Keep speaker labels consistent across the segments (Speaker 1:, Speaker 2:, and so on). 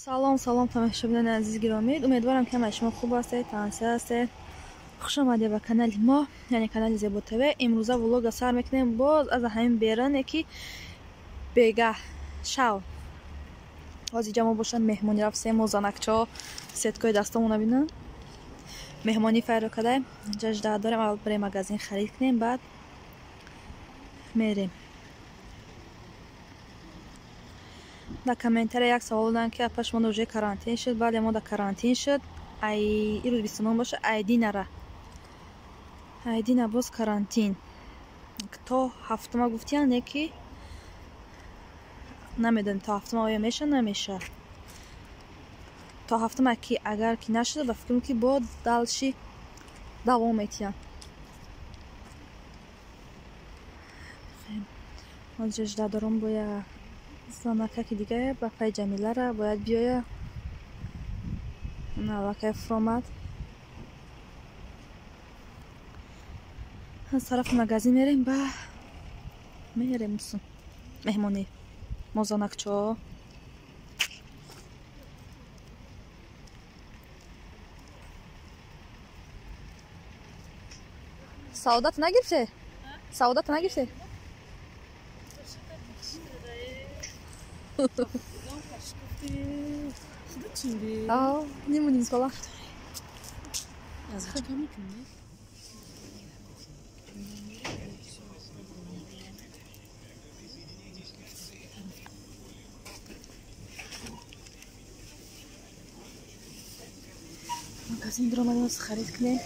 Speaker 1: Салом, салом тамошобинони азиз гиромӣ. Умедворам ки ҳамаи шумо хуб ҳастед, тансиҳат ҳастед. Хуш омадед ба канали мо, яъне канали Зебо ТВ. Имрӯза влога сар мекунем боз аз ҳамин беране ки бегаҳ шав. Ҳозир ҷа мо бошад меҳмонӣ рафтем, мо занакчаҳо сеткои дастомона бинанд. Меҳмонӣ файро кадаем. Ҷажда дорем, аввал барем магазин харид кунем, баъд мерем. Дар комментария як савол доданд ки апа шумо уже карантин шуд. Бале, мо дар карантин шуд. Ай ирӯз 29 боша, айдинара. Айдина боз карантин. То ҳафтума гуфтиян, не ки намедонем то ҳафтума оё меша намеша. То ҳафтума ки агар ки нашуда, ба фикрам ки бо далши давом метиҳанд. Ҳозир жда дорам боя занакаки дига ба пай Ҷамилара бояд биёя. Аллакай фуромад. Аз тарафи магазин мерем, ба мерем меҳмонӣ. Мо занакчаҳо Саодат нагирифте? Саодат нагирифте? Ниму ним сола. Магазин дуромадем, харид кунем.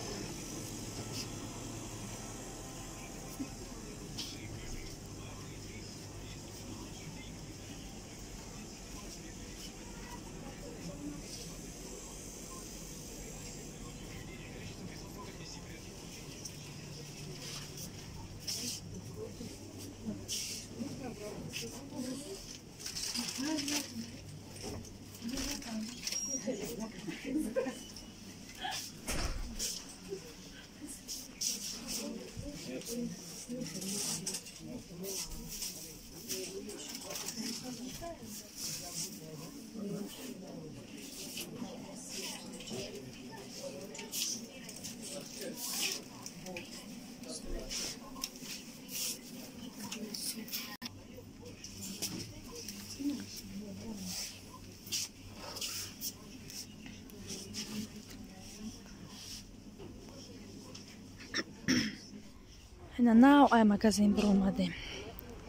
Speaker 1: Ина нав ай магазин биромадем.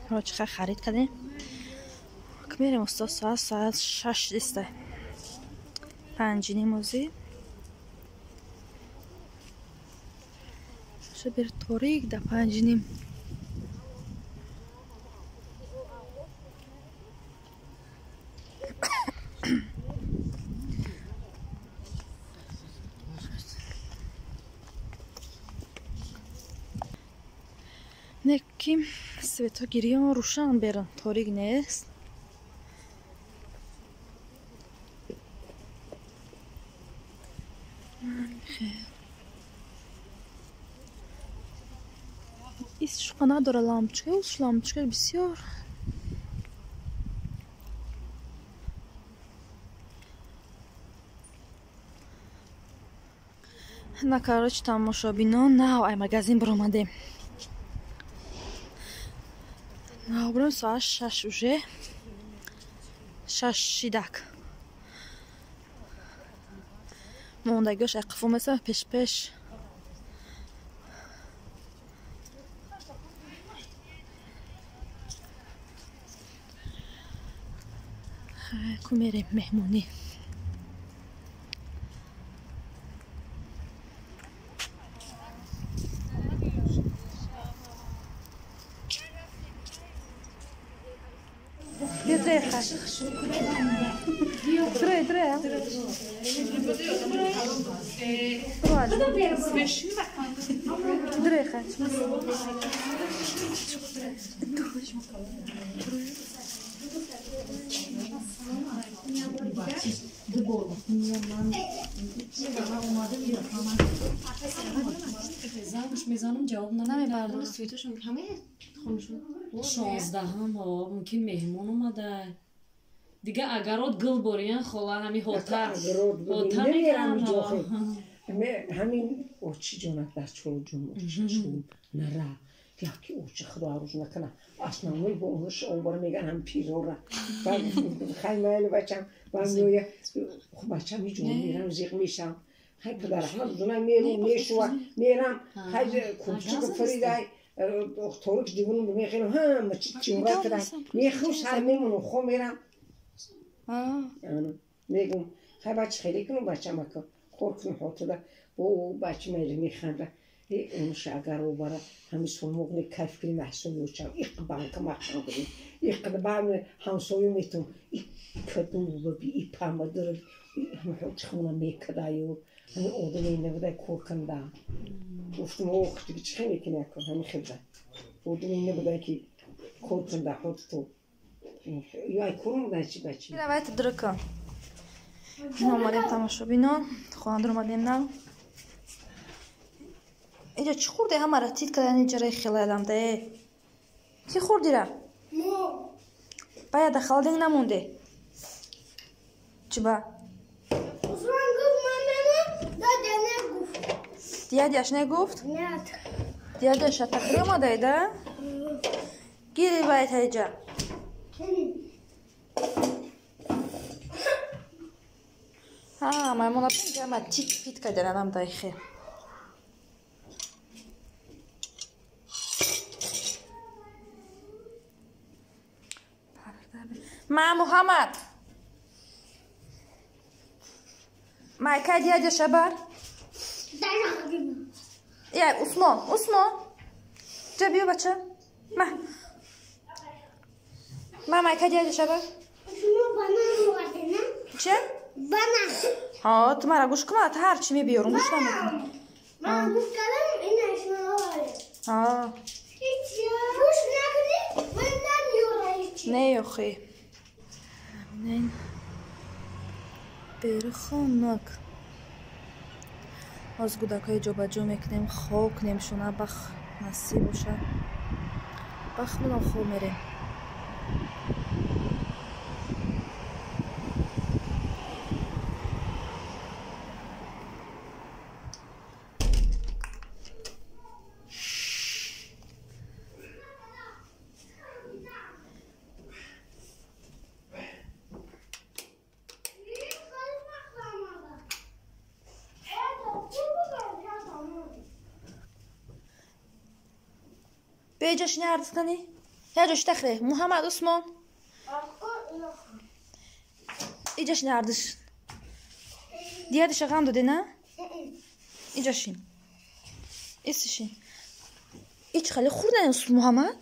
Speaker 1: Короче, хай харид кардем. Мерем устод, соат 6 иста. 5:30 ози. Шабир торик да 5:30. Ки светҳо гирён рӯшан берун, торик нест. Ишқа надора лампочка, уш лампочка бисёр. На, короче, тамошобинон, нав ай магазин биромадем. Набрам соат 6 уже. 6 шидак. Мондагиош ай қифо месам пеш-пеш. Ку мерем меҳмонӣ.
Speaker 2: Мезанам ҷавоб намебардам. 16 ҳам мумкин меҳмон омада. Дига агарот гул бориян хола ҳами ҳота.
Speaker 3: Ҳота мекунам. Ҳамин очи ҷонак дар чолу ҷон очи нара. Яки очи худо арӯз накана. Основной бо онш обар меган ҳам пирора. Хай майли бачам, бам меоя. Хуб бачам ҳеҷ мерам зиқ мешам. Хай падар Аҳмад зуна меру мешува мерам. Хай курчук фаридай торик дивун мехелам ҳама чимра кадай. Мехӯ сар мемонам хо мерам. Мегум хай бача хеле кунам бачамака кор кунам ҳотада бо бача майли механда. Онш агар обара ҳами сомоғни кайф кунем маҳсул меочам иқ банка маҳкам кунем иқ баъд ҳамсоя метум ик кадум би ипамадр ҳотихона мекадаю ҳами одаме набудай кор канда гуфтум ох диги чӣ хел мекунӣ акун ҳами хелда одаме набудай ки кор канда ҳотито ё ай корум чи бачи
Speaker 1: давайте дрка омадем тамошобинон хонадор омадем нав инҷа чӣ хӯрде ҳамара тит кардани иҷараи хелаламда э кӣ хӯрдира бая да холодильник намонде чиба дядяш негуфт дядяш атахри омадай да гири байта иҷа маймона ама тит пит карданам дайхе ма Муҳаммад майка дядяша бар я Усмон Усмон ҷа биё бача ма ма майка дядяша бар че ҳо ту мара гӯш кун ман ҳар чӣ мебиёрум гӯш намекунӣ не охи бери хонак ҳоз гудакҳои ҷобаҷо мекунем хоб кунем шуна бах насиб боша бах мунам хоб мерем Беҷош нярд кани? Яҷош тахре. Муҳаммад Усмон. Иҷош нярдиш. Диядиша ғам доде, на? Иҷошин. Истишин. Ич хеле хӯрдан Муҳаммад?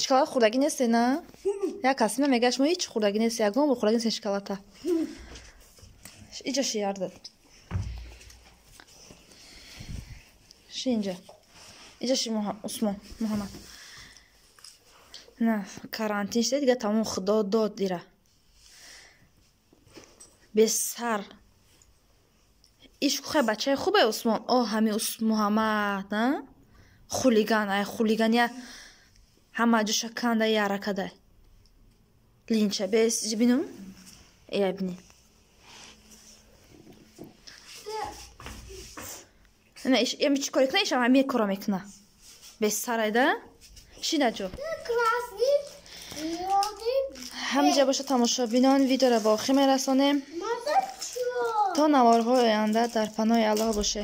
Speaker 1: Шоколад хӯрдагӣ несте, на? Як кас мега шумо ҳеҷ хӯрдагӣ несте, ягон бор хӯрдагӣ несте шоколада. Иҷоши ярдад. Ши инҷа. Иҷаши Усмон Муҳаммад. На, карантин шуда дига тамом худо дод ира. Бесар. Иш хай бачаи хубе Усмон. О, ҳами Муҳаммад, на? Хулиган, ай хулиган я ҳама ҷоша канда яра кадай. Линча бес бинум? Я бини. Не, ами чӣ кор кунад? Ишам ами кора мекуна. Бесарайда? Шина ҷо. Ҳамиҷа боша тамошобинон видеоро ба охир мерасонем. То наворҳои оянда дар паноҳи Аллоҳ боше.